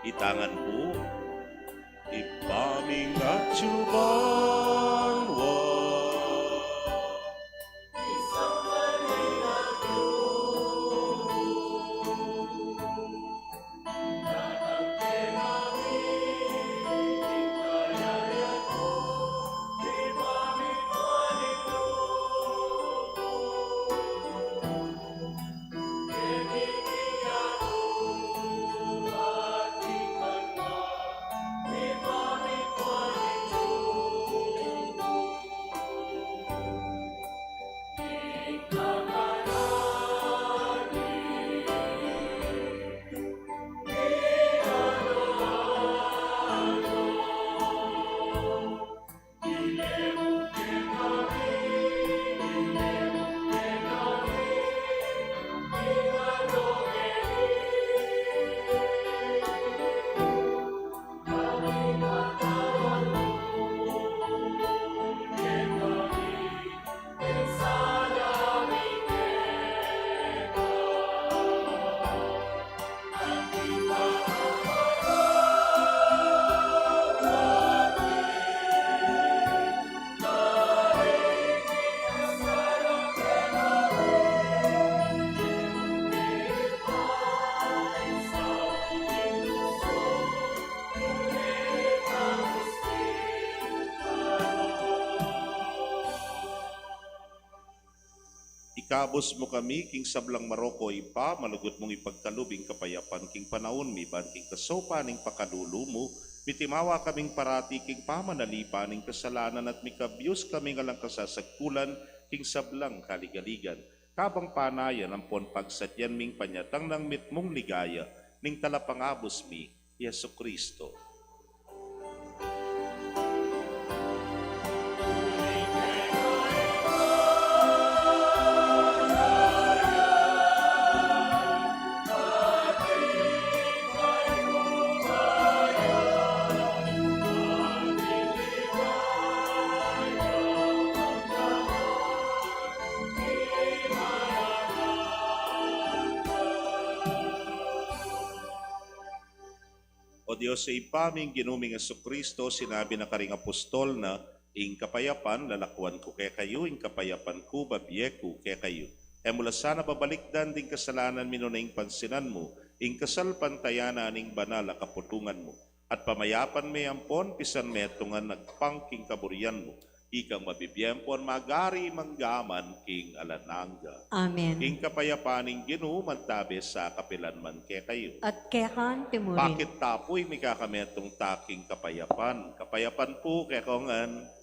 Itangan pu. Ibpa ming atsu banua. Ikabus mu kami king sablang marok, o Ibpa, malugud mung ipagkalub ing kapayapan king panaun mi, ban king kasaupan ning pakalulu mu, Mitimawa kaming parati king pamanalipan ning kasalanan at mikabyus kaming alang kasasagkulan king sablang kaligaligan. Kabang panayan ampon pagsadyan ming panyatang nang mitmung ligaya ning talapangabus mi, Jesucristo. O Dios, Ibpa ming Ginu ming Jesucristo, sinabi na karing apostol na, "Ing kapayapan lalakwan ku kekayu, ing kapayapan ku babie ku kekayu." E mu la sana babalikdan ding kasalanan mi nune ing pansinan mu ing kasalpantayanan ning banal a kaputungan mu, at pamayapan me ampon pisan metungan agpang king kaburian mu, ikang mabibie ampon mag-ari mangga man king alang angga. Amen. Ing kapayapan ning Ginu mantabe sa kapilan man kekayu. At keka antimurin. Pakit ta pu ing mikakametung ta king kapayapan. Kapayapan pu kekongan.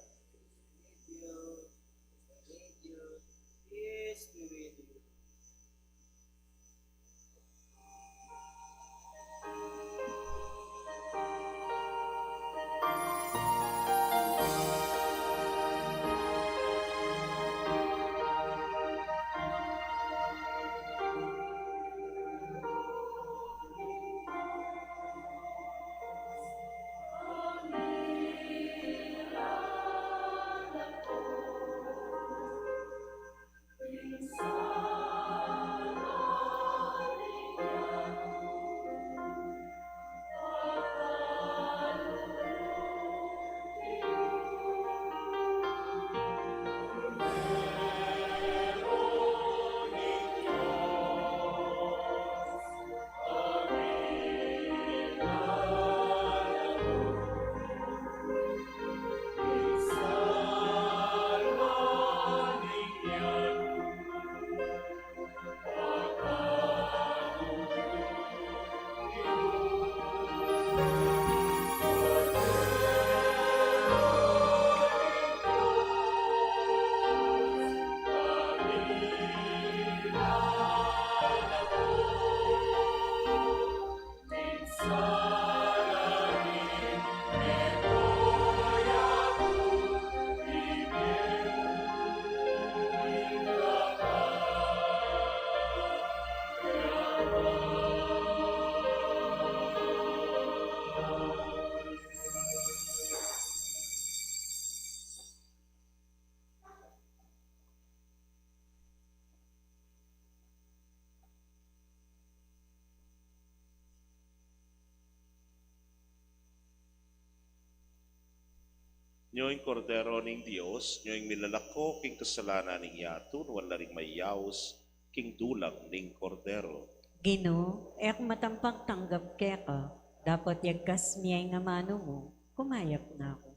Nyo ing Kordero ning Dios, nyo ing milalako king kasalanan ning yatu, nuan la ring mayaus king dulang ning Kordero. Ginu, e ku matampang tanggap keka, dapot yagkas mu ing amanu mu, kumayap na ku.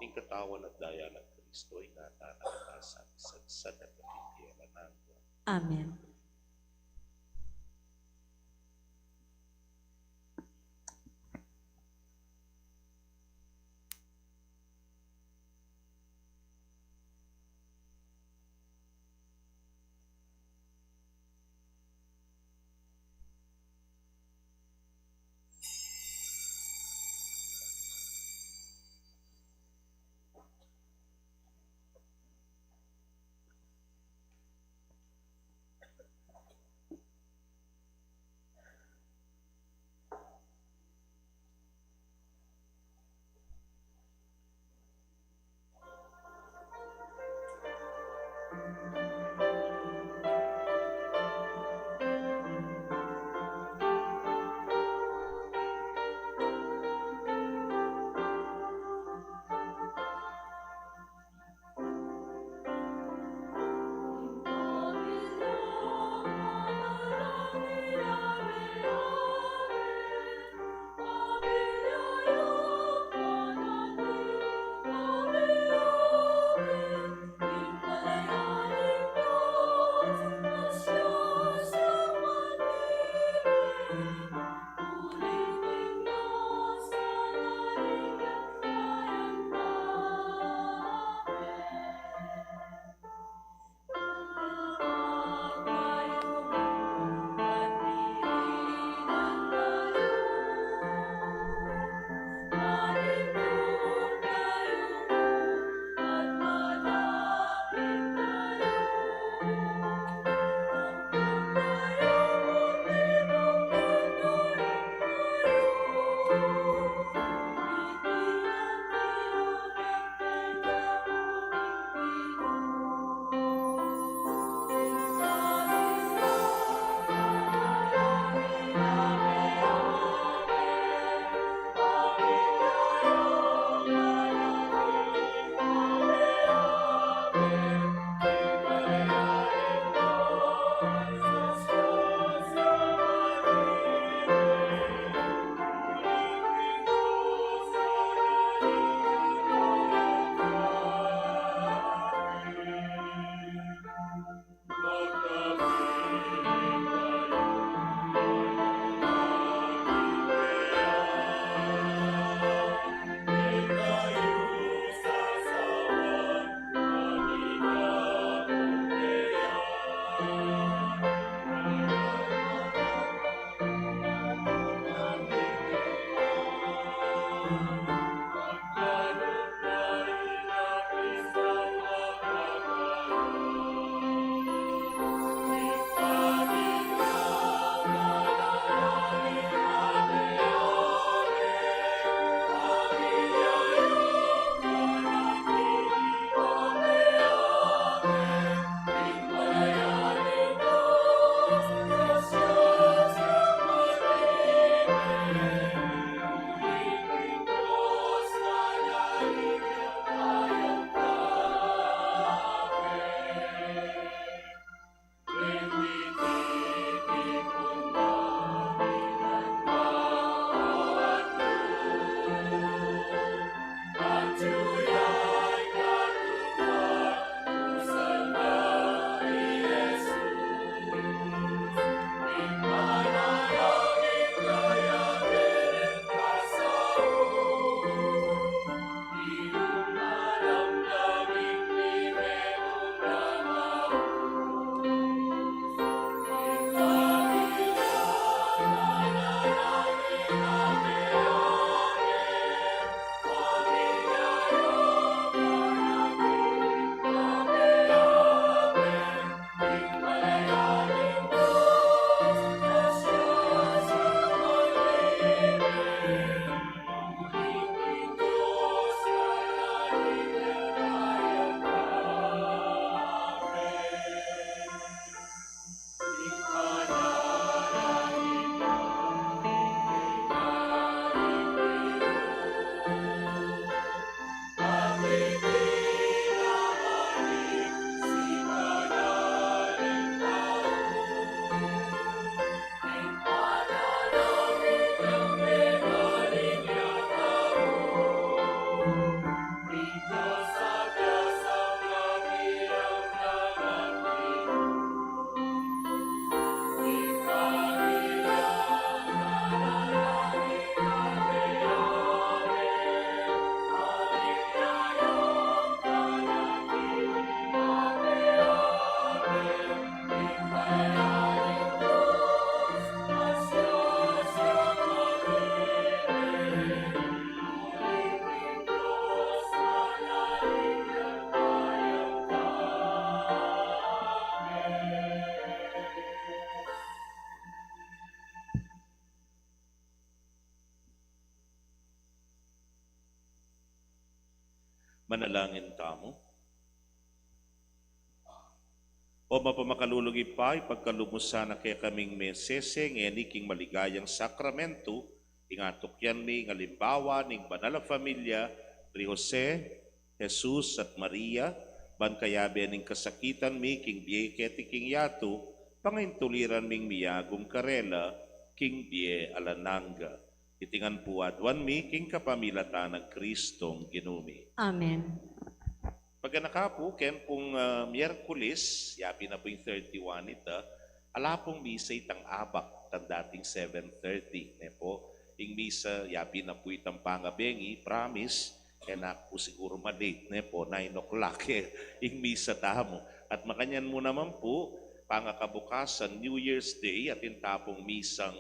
Ing katawan at daya nang Kristo, ingatan na katamu sa misansal at kapipie alang angga. Amen. Manalangin tamu. O mapamakalulung Ibpa, ipagkalub mu sana kekaming mesese ngeni king maligayang sakramentu ing atukyan mi ing alimbawa ning banal a familia ri Jose, Jesus, at Maria, ban kayabe ning kasakitan mi king bie keti king yatu, pangaintuliran ming miyagum karela king bie alang angga. Iti ngan pu aduan mi king kapamilatan nang Kristong Ginu mi. Amen. Paganaka pu, ken pung, ah, Miyerkules, yabi na pu ing thirty-one ita, ala pung misa itang abak, tang dating seven thirty, ne pu? Ing misa, yabi na pu itang pangabengi, promise, e na pu siguru ma-late, ne pu? Nine o'clock, e, ing misa tamu. At makanyan mu naman pu, pangakabukasan, New Year's Day, atin ta pung misang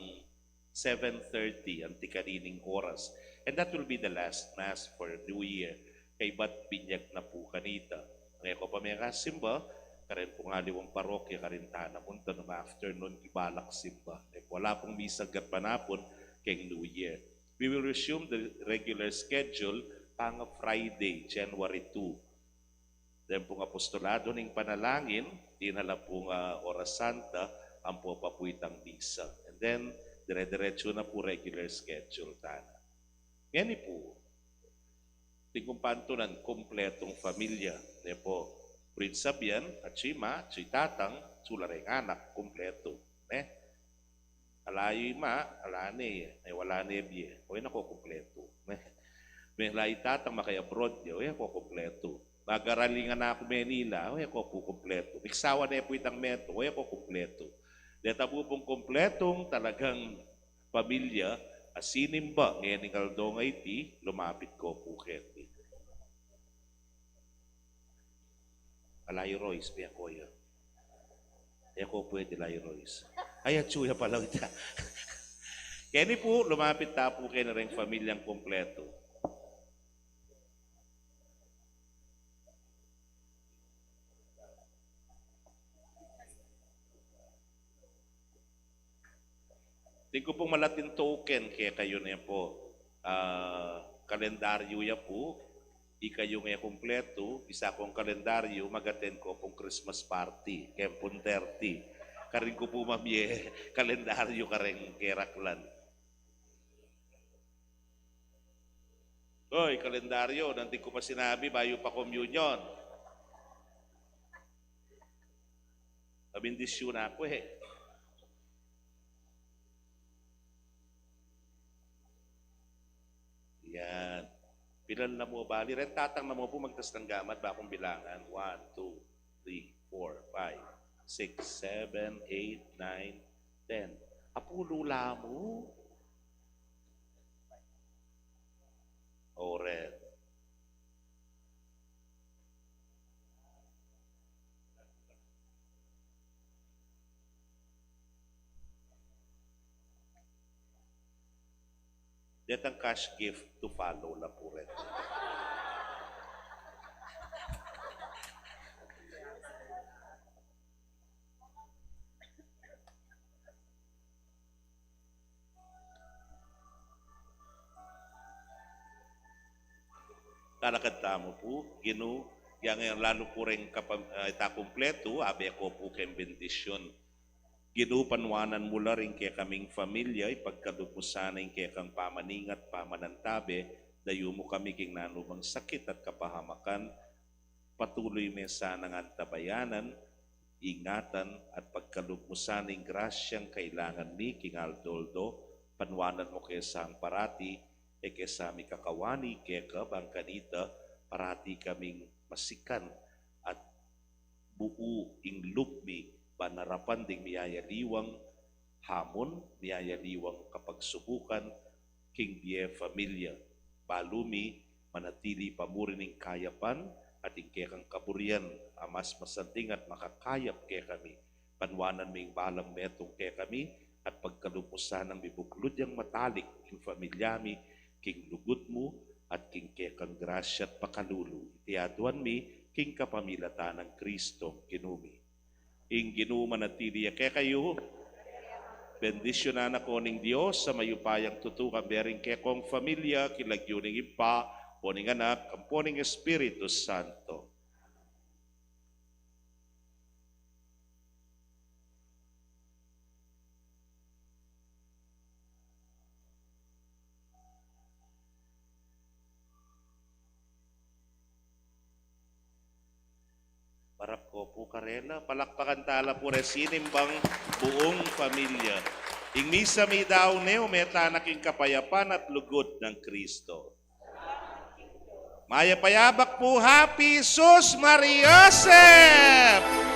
seven thirty anti kanining oras. And that will be the last mass for New Year. Kaybat binyag na pu kanita. Ngeni ko pa mekasimba, karin pung aliwang parokya, karin tana munta nung afternoon, ibalak simba. E pu, ala pung misang gatpanapun keng New Year. We will resume the regular schedule panga Friday, January two. Deng pung apostolado ning panalangin, dinala pung, ah, Oras Santa, ampo pa pu itang misa. And then, dire-diretsu na pu regular schedule tana. Ngeni pu, atin kung pantunan, kumpletung familia, ne pu? Prinsabian, atsu i ma, atsu i tatang, atsu la reng anak, kumpletu, ne? Ala yu i ma, ala ne ye, e, wala ne bie, o, e na ko kumpletu. Mela i tatang, maka-abroad ya, o, e ko kumpletu. Mag-aral ing anak ku Manila, o, e ko pu kumpletu. Miksawa ne pu itang metung, o, e ko kumpletu. Deta pu pung kumpletung talagang pamilya a sinimba ngening aldo a iti, lumapit ko pu keti. Ala i Royce, pia ko ya. E ko pwede, ala i Royce. Ay, atsu ya pala ita. Keni pu, lumapit ta pu keni reng pamilyang kumpletu. Atin ku pung malating token kekayu, ne pu. Ah, kalendaryu ya pu, ikayu nge kumpletu, bisa kong kalendaryu, mag-attend ko pung Christmas party, keng pung thirty. Karin ku pu mamie kalendaryu kareng keraklan. Oy, kalendaryu, nanu ing ku pa sinabi, bayu pa communion. Pabendisyon na ku, e. Yan. Pilan na mu bali? Reng tatang na mu pu, magtas nang gamat, ba kung bilangan. One, two, three, four, five, six, seven, eight, nine, ten. Apulu la mu. O, ren. Detang cash gift to follow la pu reta. Talakad tamu pu, Ginu, yang lalu pu reng kapam-, ah, ita kumpletu, abe ko pu keng bendisyon. Ginu, panuanan mu la ring kekaming familia, ipagkalub mu sana ing kekang pamaningat, pamanantabe, dayu mu kami king nanu mang sakit at kapahamakan, patuluy me sanang antabayanan, ingatan, at pagkalub mu sana ing grasyang kailangan mi king aldo-aldo, panuanan mu ke sa parati, e ke sa mi kakawani keka, bang kanita, parati kaming masikan at buu ing lub mi, ban arapan ding miyayaliwang hamon, miyayaliwang kapagsubukan, king bie familia. Balu mi, manatili pa mu rin ing kayapan, at ing kekang kaburian, a mas masanting at makakayap kekami. Panuanan me ing balang metung kekami, at pagkalub mu sanang mibuklud yang matalik ing familia mi, king lugud mu, at king kekang grasya at pakalulu. Iti aduan mi, king kapamilatan nang Kristong Ginu mi. Ing Ginu manatili ya kekayu. Bendisyunan na ko ning Dios a mayupayang tutu, kambe ring kekong familia, king lagyu ning Ibpa, Ampo ning Anak, ampo ning Espiritu Santo. Marap ko pu karela, palakpakan tala pu ring sinimbang buung pamilya. Ing misa midaun ne, o meta na king kapayapan at lugud nang Kristo. Mayap a yabak pu, Happy Jesus Maria Joseph!